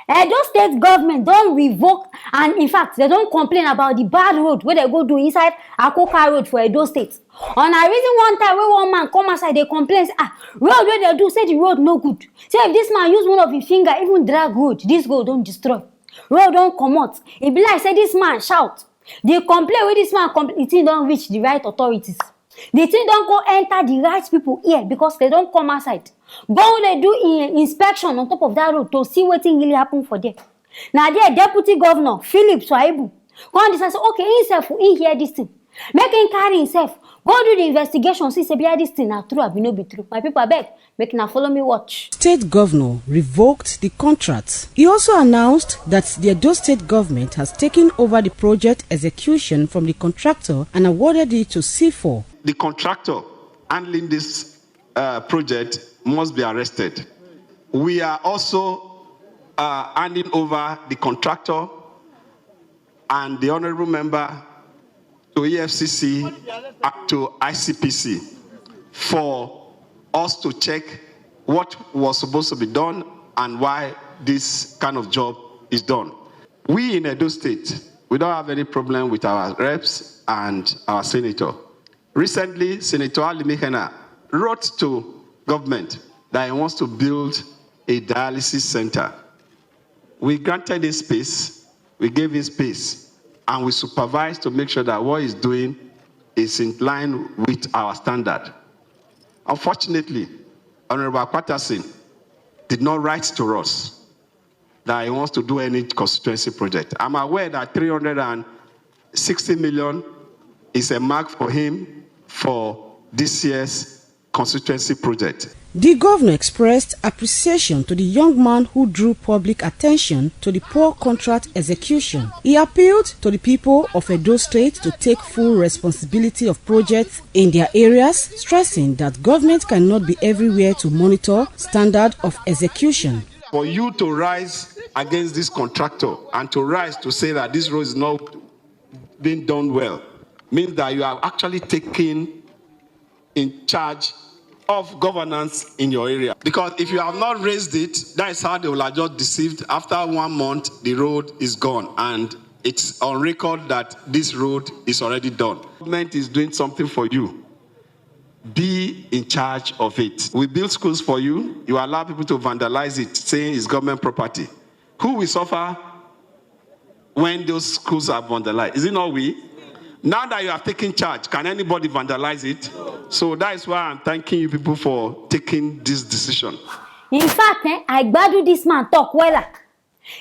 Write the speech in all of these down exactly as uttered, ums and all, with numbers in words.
Edo State government don revoke, and in fact, dem don complain about the bad road wey dem go do inside Akoka Road for Edo State. Una reason one time wey one man come outside dey complain say, ah, road wey dem do, say the road no good. Say if this man use one of him finger even drag road, this road don destroy. Road don comot. E be like say this man shout. The complain wey this man complain, the thing don reach the right authorities. The thing don go enter the right people ear because dem don come outside. Go dey do in-, inspection on top of that road to see wetin really happen for there. Na there deputy governor Philip Swaibu come decide say, okay, himself, he hear this thing. Make him carry himself go do the investigation, see say be this thing na true abi no be true. My people, abeg, make una follow me watch. State governor revoked the contract. He also announced that the Edo State government has taken over the project execution from the contractor and awarded it to C four. The contractor handling this uh, project must be arrested. We are also uh, handing over the contractor and the honorable member to E F C C, uh, to I C P C for us to check what was supposed to be done and why this kind of job is done. We in Edo State, we don't have any problem with our reps and our senator. Recently, Senator Ali Mikena wrote to government that he wants to build a dialysis center. We granted him space, we gave him space, and we supervised to make sure that what he's doing is in line with our standard. Unfortunately, Honorable Patterson did not write to us that he wants to do any constituency project. I'm aware that three hundred and sixty million is a mark for him for this year's constituency project. The governor expressed appreciation to the young man who drew public attention to the poor contract execution. He appealed to the people of Edo State to take full responsibility of projects in their areas, stressing that government cannot be everywhere to monitor standard of execution. For you to rise against this contractor and to rise to say that this road is not being done well means that you are actually taking in charge of governance in your area. Because if you have not raised it, that is how they will have just deceived. After one month, the road is gone, and it's on record that this road is already done. Government is doing something for you. Be in charge of it. We build schools for you. You allow people to vandalize it, saying it's government property. Who will suffer when those schools are vandalized? Is it not we? Now that you have taken charge, can anybody vandalize it? So that is why I'm thanking you people for taking this decision. In fact, eh, I gbadu this man talk wella.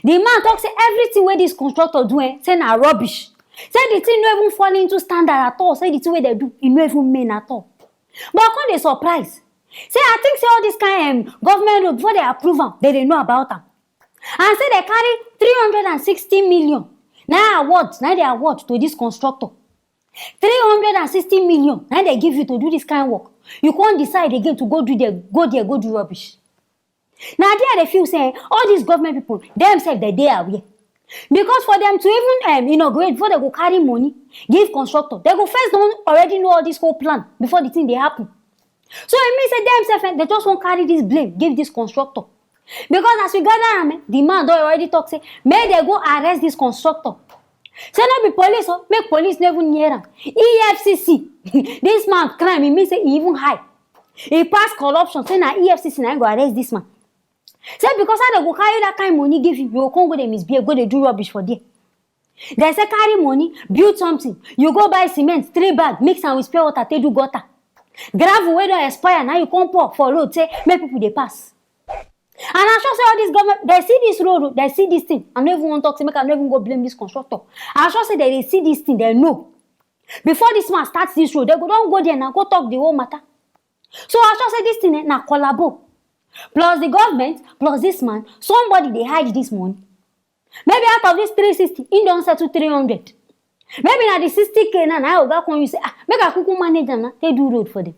The man talk say everything wey this contractor do, eh, say na rubbish. Say the thing no even fall into standard at all. Say the thing wey dem do, e no even mean at all. But I come dey surprise. Say I think say all this kind, um, government road, before dem approve am, dem dey know about am. And say dem carry three hundred and sixty million na award, na dem award to this contractor. Three hundred and sixty million na dem give you to do this kind work. You come decide again to go do there, go there, go do rubbish. Na there I dey feel say all these government people, dem sef, dem dey aware. Because for them to even, um, inaugurate, before dem go carry money give constructor, dem go first don already know all this whole plan before the thing dey happen. So e mean say dem sef, eh, dem just wan carry this blame give this constructor. Because as we gather am, eh, the man don already talk say make dem go arrest this constructor. Say no be police o, make police no even near am. E F C C, this man crime, e mean say e even high. E pass corruption, say na E F C C na im go arrest this man. Say because how dem go carry that kind money give you, you go come go dey misbehave, go dey do rubbish for there. Dem say carry money, build something. You go buy cement, three bag, mix am with pure water, take do gutter. Gravel wey don expire, na you come pour for road, say make people dey pass. And I sure say all this government, dem see this road, dem see this thing. I no even wan talk say make I no even go blame this constructor. I sure say dem dey see this thing, dem know. Before this man start this road, dem go don go there na go talk the whole matter. So I sure say this thing, eh, na collabo. Plus the government, plus this man, somebody dey hide this money. Maybe out of this three sixty, he don settle three hundred. Maybe na the sixty K na, na oga come use say, ah, make I kuku manage am na, take do road for them.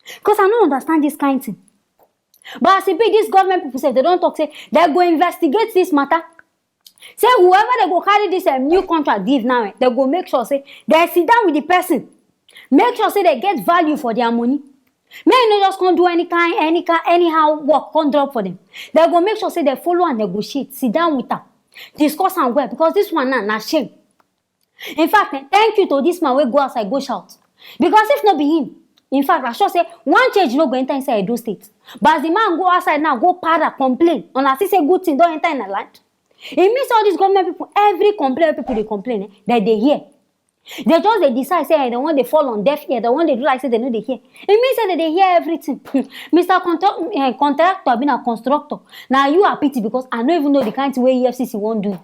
Because I no understand this kind thing. But as e be, this government people sef, dem don talk say dem go investigate this matter. Say whoever dem go carry this, um, new contract give now, eh, dem go make sure say dem sit down with the person, make sure say dem get value for their money. Make you no just come do any kind, any kind, anyhow work, come drop for them. They go make sure say they follow and negotiate, sit down with am, discuss am well, because this one now na shame. In fact, eh, thank you to this man wey go outside go shout, because if no be him, in fact, I sure say one change no go enter inside Edo State. But as the man go outside now go para complain, una see say good thing don enter in land. E mean say all these government people, every complain wey people dey complain, eh, dem dey hear. They just dey decide say, eh, they wan dey fall on deaf ear, they wan dey do like say they no dey hear. E mean say they dey hear everything. Mister Conto- eh, contractor abi na constructor, na you I pity, because I no even know the kind thing wey E F C C wan do you.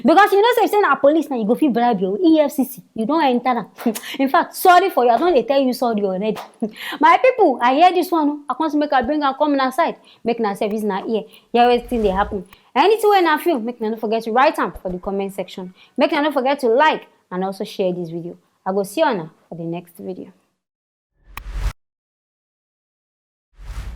Because you know say if say na police, now you go fit bribe your E F C C. You don enter am. In fact, sorry for you. I don dey tell you sorry already. My people, I hear this one o. I come say make I bring am come una side. Make una service na ear. Hear wetin dey happen. Anything wey una feel, make una no forget to write am for the comment section. Make una no forget to like and also share this video. I go see una for the next video.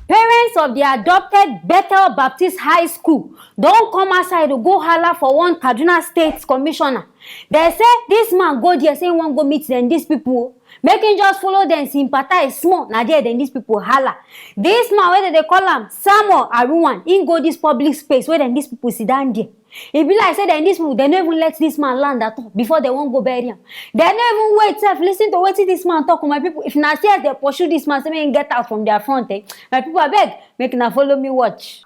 Parents of the adopted Bethel Baptist High School don come outside to go holla for one Kaduna State commissioner. They say this man go there say he wan go meet them, these people. Make him just follow them, sympathize small. Na there then these people holla. This man wey dem dey call am Samuel Aruwan, he go this public space where then these people sit down there. E be like say dem, these people, dem no even let this man land at all before dem wan go bury am. Dem no even wait sef, listen to wetin this man talk, my people. If na see as dem pursue this man say make him get out from their front, eh, my people, abeg, make una follow me watch.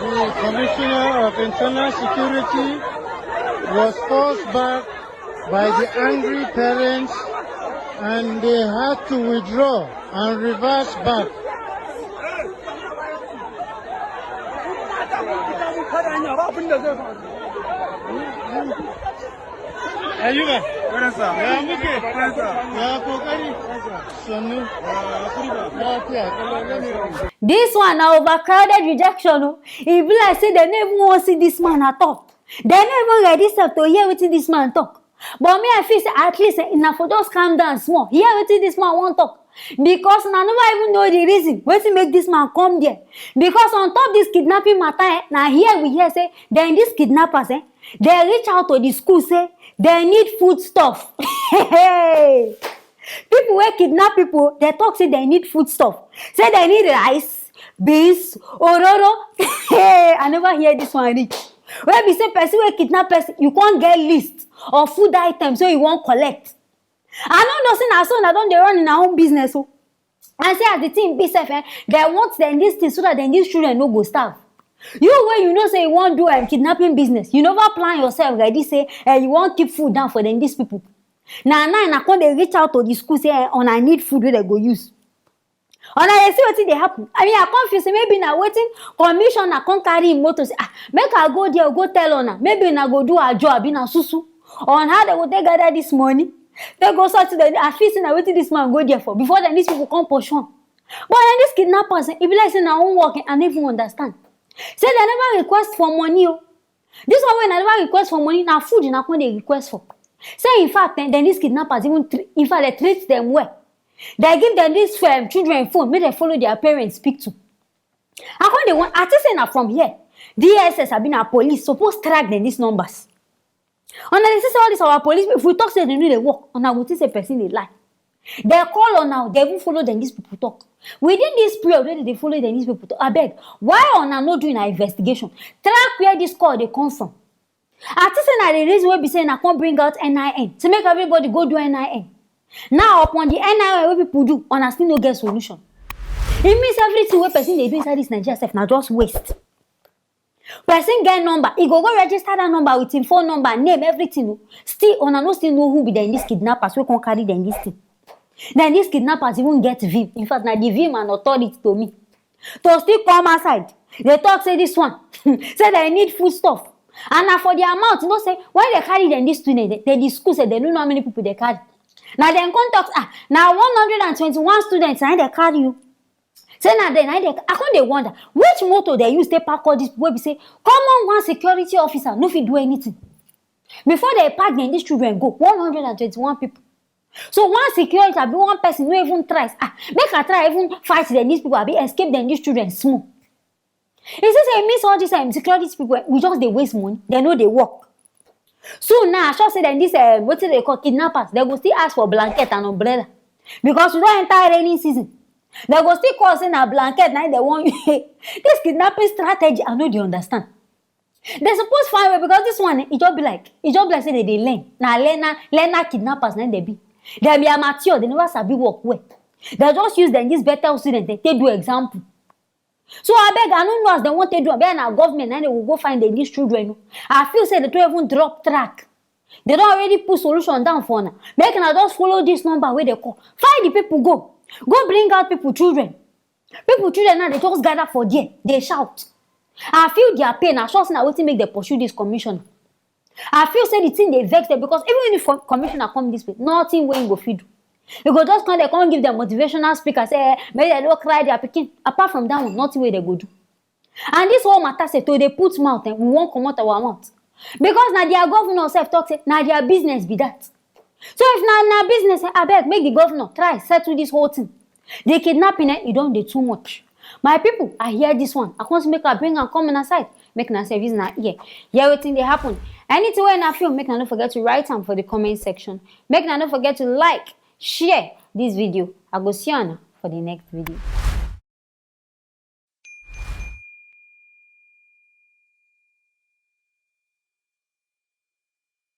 The Commissioner of Internal Security was forced back by the angry parents, and they had to withdraw and reverse back. Ayyuka. Wurin sa. Ya muke? Wurin sa. Ya kokari? Sannu. Lafiya. This one na overcrowded rejection o. E be like say dem no even wan see this man at all. Dem no even ready sef to hear wetin this man talk. But me, I feel say at least, eh, una for just calm down small, hear wetin this man wan talk. Because una never even know the reason wetin make this man come there. Because on top this kidnapping matter, eh, na here we hear say then these kidnappers, eh, they reach out to the school say they need food stuff. People wey kidnap people, they talk say they need food stuff. Say they need rice, beans, ororo. Hey, I never hear this one reach. Wey be say person wey kidnap person, you can't get list of food items wey you wan collect. I no know say na so una don dey run una own business o. And say as the thing be sef, eh, they want them this thing so that then these children no go starve. You wey you know say you wan do, um, kidnapping business, you never plan yourself ready say, eh, you wan keep food down for them these people. Na now una come dey reach out to the school say, eh, una need food wey dem go use. Una dey see wetin dey happen. I mean, I come feel say maybe na wetin commissioner come carry him motor say, ah, make I go there, go tell una. Maybe una go do ajo abi na susu on how dem go take gather this money. They go sort the, I feel say na wetin this man go there for before then these people come pursue am. But then these kidnappers, eh, e be like say na own work, eh, I no even understand. Say they never request for money o. This one wey na never request for money, na food na come dey request for. Say in fact, eh, then these kidnappers even tr- in fact, they treat them well. They give them this, um, children phone, make they follow their parents speak to. I come dey want, I think say na from here D S S abi na police suppose track them these numbers. Una dey see say all this our police, if we talk say they no dey work, una go think say person dey lie. They call una, they even follow them these people talk. Within this period wey they dey follow them these people talk, abeg, why una no do una investigation? Track where this call dey come from. I think say na the reason wey be say na come bring out N I N to make everybody go do N I N. Now upon the N I N wey people do, una still no get solution. E means everything wey person dey do inside this Nigeria sef na just waste. Person get number, e go go register that number with him phone number, name, everything o. Still, una no still know who be dem, these kidnappers wey come carry dem this thing. Then these kidnappers even get vim. In fact, na the vim and authority to me. To still come outside, dey talk say this one, say dem need food stuff. And na for their mouth, you know say when dem carry dem this student, dem, dem, the school say dem no know how many people dem carry. Na dem come talk, ah, na one hundred and twenty-one students na dem carry you. Say na dem, na dem, I come dey wonder which motor dem use take pack all these people wey be say common one security officer no fit do anything. Before dem pack dem, these children go, one hundred and twenty-one people. So one security abi one person no even try. Ah, make I try even fight dem, these people, abi escape dem, these children small. You see say e mean say all these um, security people, eh, we just dey waste money, dem no dey work. So now I sure say dem this um, wetin dem call kidnappers, dem go still ask for blanket and umbrella because we don enter rainy season. Dem go still call say na blanket na im dem wan use. This kidnapping strategy, I no dey understand. Dem suppose find way because this one, eh, e just be like, e just be like say dem dey learn. Na learner, learner kidnappers na im dem be. Dem be amateur, dem never sabi work well. Dem just use dem, this Bethel student, dem take do example. So abeg, I no know as dem wan take do am. But na government na im dem go go find dem, these children o. I feel say dem don even drop track. Dem don already put solution down for una. Make una just follow this number wey dem call. Find the people, go. Go bring out people children. People children now, dem just gather for there, dey shout. I feel their pain. I sure say na wetin make dem pursue this commissioner. I feel say the thing dey vex dem because even if com-, commissioner come this place, nothing wey he go fit do. He go just come dey come give dem motivational speaker say, eh, make dem no cry their pikin. Apart from that one, nothing wey dem go do. And this whole matter say to dey put mouth, eh, we wan comot our mouth. Because na their governor sef talk say na their business be that. So if na, na business, eh, abeg, make the governor try settle this whole thing. The kidnapping, eh, e don dey too much. My people, I hear this one. I come say make I bring am come una side. Make una sef use una ear hear wetin dey happen. Anything wey una feel, make una no forget to write am for the comment section. Make una no forget to like, share this video. I go see una for the next video.